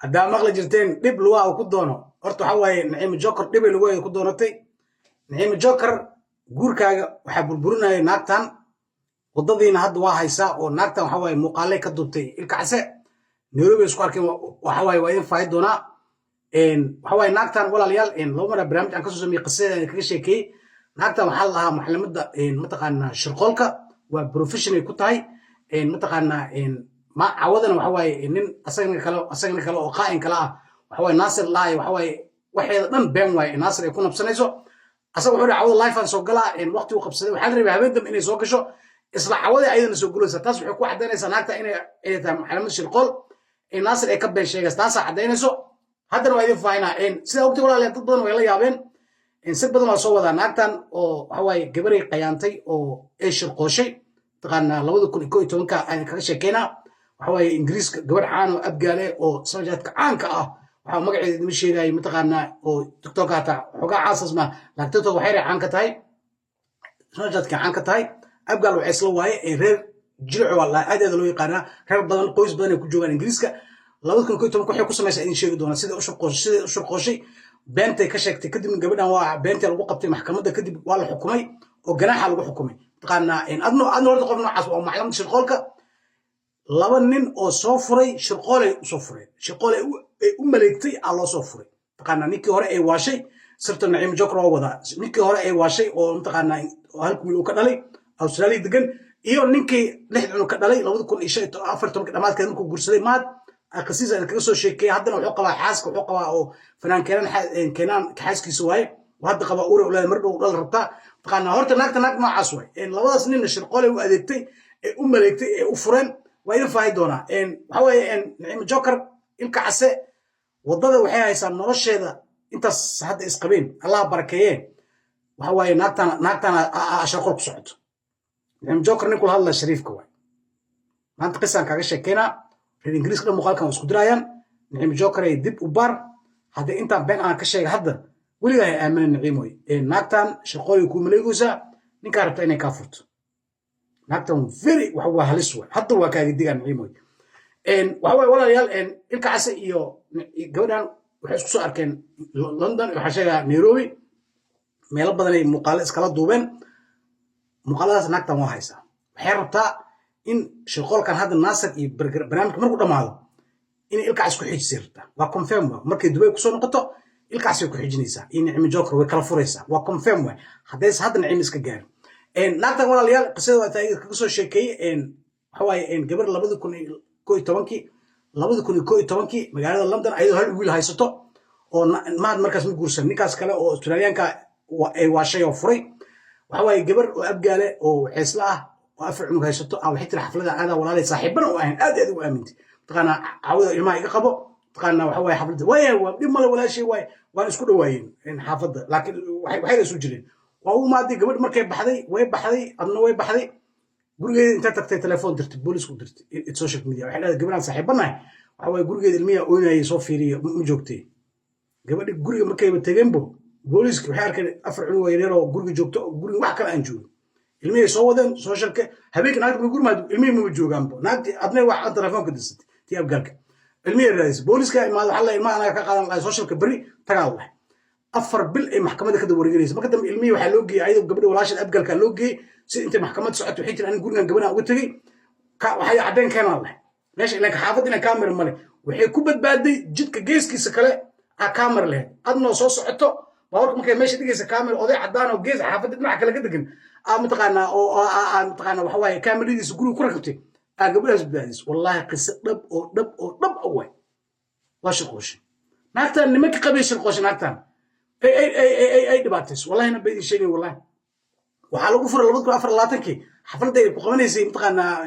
Haddaa maqli jirteen dhib lugaha uu ku doono. Horta waxa waaye, Naciimo Joker dhibay lugaheeda ku doonatay. Naciimo Joker, guurkaaga waxaa burburinaya naagtan. Waddadiina hadda waa haysaa oo naagtan waxa waaye muuqaalay ka duubtay Ilka Case. Nairobi isku arkeen. Waxa waaye, waa idin faahi doonaa. Waxa waaye naagtan, walaalayaal, laba maraa barnaamij aan kasoo sameeyey qisadeeda kaga sheekeeyey. Naagtan waxaa la lahaa maclimadda, mataqaanaa, shirqoolka. Waa professional ku tahay, mataqaanaa. Ma cawadana waxa waaye nin asagana kale oo qaa'in kale ah, waxa waaye Naasir lahay. Waxa waaye waxeeda dhan been waaye. Naasir ay ku nabsanayso. Asaga wuxuu dhahay, "Cawada live aan soo galaa." Waqti uu qabsaday waxaa la rabay habeen dambe inay soo gasho. Isla cawadii ayadana soo gulaysa. Taas waxay ku caddaynaysaa naagta inay ay tahay maclimad shirqool ee Naasir ay ka been sheegaysa. Taasaa caddaynayso. Haddana waa idin faahinaa. Sidaa ogtay, walaalayaal, dad badan way la yaabeen. Sir badan waa soo wadaa. Naagtan oo waxa waaye gabaray qayaantay oo ay shirqooshay, taqaanaa, 2011-ka aan kaga sheekeynaa. Waxa waaye Ingiriiska gabar caan oo Abgaale oo Snapchatka caanka ah. Waxaa magaceeda idima sheegaya, mataqaanaa, oo TikTok hataa xoogaa caasas ma, laakiin TikTok waxay caan ka tahay, Snapchatka caan ka tahay. Abgaal waxay isla waaye ee reer Jilico waa aad aad loo yaqaanaa. Reer badan, qoys badan ay ku joogaan Ingiriiska. 2011-ka waxay ku samaysaa idin sheegi doonaa, sida u shirqooshay, beentay ka sheegtay. Kadibna gabadhan waa beentii lagu qabtay maxkamadda. Kadib waa la xukumay oo ganaaxa lagu xukumay, mataqaanaa. Adno horta qof noocaas waa maclamada shirqoolka. Laba nin oo soo furay shirqoolay usoo fureen, shirqoolay ay u maleegtay aa loo soo furay, mataqaanaa. Ninkii hore ay waashay, sirta Naciim Joker waa wadaa. Ninkii hore ay waashay oo, mataqaanaa, oo halka wiil uu ka dhalay, Australia degan, iyo ninkii lix cunug ka dhalay 2014-ka dhamaadkeed markuu guursaday maad qasiisa kaga soo sheekeeyay. Haddana wuxuu qabaa xaaska, wuxuu qabaa oo fanaan Keenaan, Keenaan xaaskiisa waaye. Hadda qabaa, uure ulaada, mar dhow dhal rabtaa, mataqaanaa. Horta naagta naag noocaas waay. Labadaas ninna shirqoolay u adeegtay ee u maleegtay ee u fureen. Waa idin faahi doonaa. Waxa waaye, Naciimo Joker, Ilka Case waddada waxay haysaa nolosheeda intaas hadda isqabeen, Allah barakeeye. Waxa waaye naagtana shirqool ku socoto. Naciimo Joker, ninkula hadla Shariifka waay. Maanta qisaan kaaga sheekeynaa. Reer Ingiriiska dhan muuqaalkan waa isku dirayaan. Naciimo Joker ay dib u baar. Haddii intaan been aan ka sheegay hadda, weligaa ha aaminin. Naciimoy, naagtan shirqoolay kuu maleegaysaa. Ninkaa rabta inay kaa furto naagtan very waxa waa halis waay. Hadda waa kaaga digaa, Naciimoy. Waxa waaye, walaalayaal, Ilka Case iyo gabadhan waxay isku soo arkeen London, waxaa sheegaa Nairobi. Meelo badan ay muuqaalo iskala duubeen. Muuqaaladaas naagtan waa haysaa. Waxay rabtaa in shirqoolkan hadda Naasir iyo barnaamijka markuu dhammaado inay Ilka Case ku xijisay rabtaa. Waa confirm. Wa markay Dubay kusoo noqoto, Ilka Case way ku xijinaysaa iyo Nicmo Joker, way kala furaysaa. Waa confirm. Waay haddayse hadda Nicmo iska gaarin naagtan. Walaalayaal, qisada waa taa kaga soo sheekeeyey. Waxa waaye gabar 2011-kii, 2011-kii magaalada London ayadoo hal wiil haysato oo mahad markaas ma guursan. Ninkaas kale oo Australiyaanka ay waashay oo furay. Waxa waaye gabar oo Abgaale oo xeesla ah oo afar cunug haysato ah. Waxay tiri, "Xaflada aadaa walaalay, saaxiibana u ahayn, aad aad ugu aamintay, mataqaanaa, caawada ilmaha iga qabo, mataqaanaa." Waxa waaye xafladda waaya waa dhib male, walaashay waay, waan isku dhawaayeen xaafadda, laakiin waxay isu jireen. Waa u imaaday gabadh. Markay baxday, way baxday, adna way baxday. Gurigeeda intay tagtay telefoon dirtay, boolisku dirtay, social media. Waxay dhahday, "Gabadhaan saaxiibanahay, waxa waaye gurigeeda ilmiyaa oynayay, soo fiiriya, ma joogtay?" Gabadhi guriga markayba tegeenbo, booliiska waxay arkeen afar cunug oo yaryar oo guriga joogto oo guriga wax kale aan joogin. Ilmihii soo wadeen socialka. Habeenka naagta ma gurmaad, ilmihii mama joogaanbo. Naagti adna wax telefoonka dirsatay, tii Abgaalka, ilmihii raadisay. Booliiska imaado, waxaa la ilmaha anaga ka qaadan lahay, socialka berri tagaa lahay. 4 bil ay maxkamadda ka daba wareeganaysa. Marka dambe ilmihii waxaa loo geeyey ayadoo gabadha walaasheed Abgaalka loo geeyey. Si intay maxkamad socoto, waxay tiri, "Aniga gurigan gabadhan uga tegey, waxay caddeyn keenaan lahay meesha ilanka xaafadda inaan kaamira male." Waxay ku badbaaday jidka geeskiisa kale aa kaamira lahayd. Adnoo soo socoto baaburka markay meesha dhigaysa kaamira, oday caddaan oo gees xaafadda dhinaca kale ka degan aa, mataqaanaa, oo aa, mataqaanaa, waxa waaye kaamiradiisa guriga ku rakabtay aa gabadhaas badbaadisay. Wallaahi, qiso dhab oo dhab oo dhab ah waay. Waa shirqooshay naagtan. Nimanka qabay shirqooshay naagtan ay dhibaatayso. Wallahi na ba idin sheegay. Wallahi waxaa lagu furay 2024-kii xafladda ay ku qabanaysay, mataqaanaa,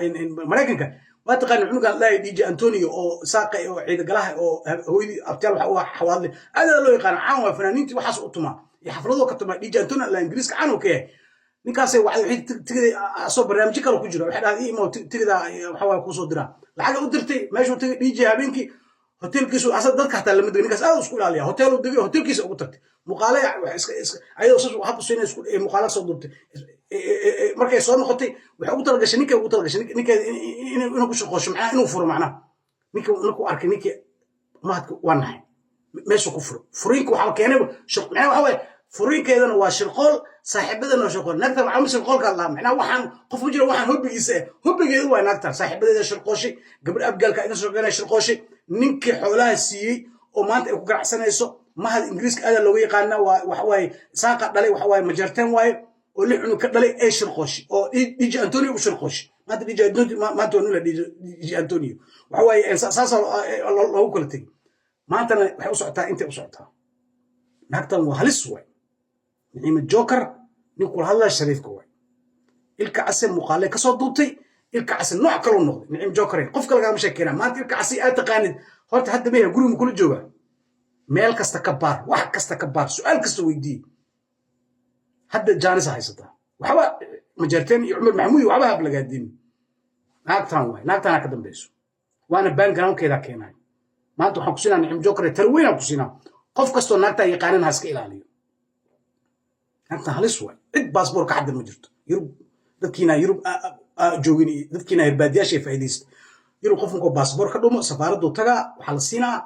Maraykanka. Waa taqaana cunugan lahay DJ Antonio oo Saaqa oo Ciidagalaha oo hooyadii abtiyaal waxa u Xawaadle, aad aad loo yaqaana, caan waa. Fanaaniintii waxaas u tumaa iyo xafladoo ka tumaa. DJ Antonio la Ingiriiska caan uu ka yahay. Ninkaasay wacday. Waxay tigiday asoo barnaamijyo kale ku jira. Waxay dhahday, "Imo tigida waxa waa kuusoo diraa." Lacag u dirtay. Meeshuu tagay DJ habeenkii hotelkiisu, asa dadka xataa lama degin. Ninkaas aad isku ilaaliya. Hotel uu degay, hotelkiisa ugu tagtay. Muuqaale iska ayadoo sas hab usina isku muuqaale soo duubtay. Markay soo noqotay, waxay ugu talagashay ninkay ugu talagashay ninkeeda inuu ku shaqoosho, macnaha inuu furo. Macnaha ninka markuu arkay ninkii Mahadka waa naxay meesha ku furo. Furiinka waxaa keenay, macnaha waxa waaye, furiinkeedana waa shirqool, saaxiibadana waa shirqool. Naagtan waxaa shirqoolka lahaa, macnaha waxaan qof ma jiro, waxaan hobbigiisa eh, hobbigeedu waa naagtan. Saaxiibadeeda shirqooshay, gabadh Abgaalka iga shaqeynaya shirqooshay, ninkii xoolaha siiyey oo maanta ay ku ganacsanayso. Mahad Ingiriiska aadaa looga yaqaana, waa waxa waaye Saaqa dhalay, waxa waaye Majarteen waaye, oo lix cunug ka dhalay ee shirqooshay oo DJ Antonio u shirqooshay. Maanta DJ Antonio, maanta waa nula DJ Antonio, waxa waaye saasaa loogu kala tegey. Maantana waxay u socotaa, intay u socotaa. Naagtan waa halis waay. Naciima Joker, ninkula hadlaya Shariifka waay. Ilka Case muuqaale kasoo duubtay. Ilka Case nooc kaluu noqday. Naciim Joker, qofka lagama sheekeynaa maanta. Ilka Case aad taqaanid horta hadda meya guriga kula joogaa? Meel kasta ka baar, wax kasta ka baar, su-aal kasta weydii. Hadda jaanisa haysataa. Waxba Majarteen iyo Cumar Maxamuud waxba hablagaadin. Naagtan waay, naagtanaa ka dambeyso, waana backgroundkeedaa keenay. Maanta waxaan ku siinaa Nicim Joker talo weynaan ku siinaa. Qof kastoo naagtaa yaqaanin ha iska ilaaliyo. Naagtan halis waay. Cid baasboor ka xaddan ma jirto Yurub. Dadkiina Yurub joogin iyo dadkiina hirbaadiyaasha ay faa'iidaysta Yurub, qof markuu baasboor ka dhumo, safaaraddu tagaa, waxaa la siinaa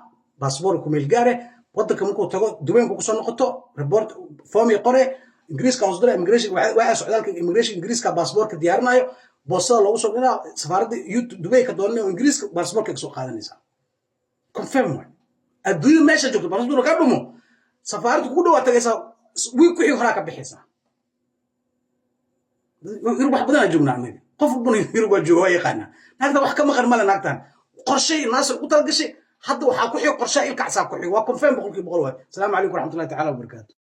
baasboor ku meel gaare. Waddanka markuu tago, duweynku kusoo noqoto, report form qore, Ingiriiska hoos dira, immigration, waxaa socdaalka immigration Ingiriiska baasboorka diyaarinayo, boostada loogu soo dhinaa, safaaradda Dubay ka doonanay oo Ingiriiska baasboorka ka soo qaadanaysaa. Confirm waay. Adduunyada meesha joogto baasboorka ka dhumo, safaaradda kugu dhawaa tagaysaa, wiig wixii horaa ka bixaysaa. Yurub wax badanaa joognaa anaga, qof walbana Yurub waa jooga, waa yaqaanaa. Naagtan wax ka maqan male. Naagtan qorshay Naasir ugu talagashay. Hadda waxaa ku xig qorshaha Ilkacsaa ku xig. Waa confirm 100% waay. Asalaamu calaykum waraxmatullahi tacaala wabarakaatu.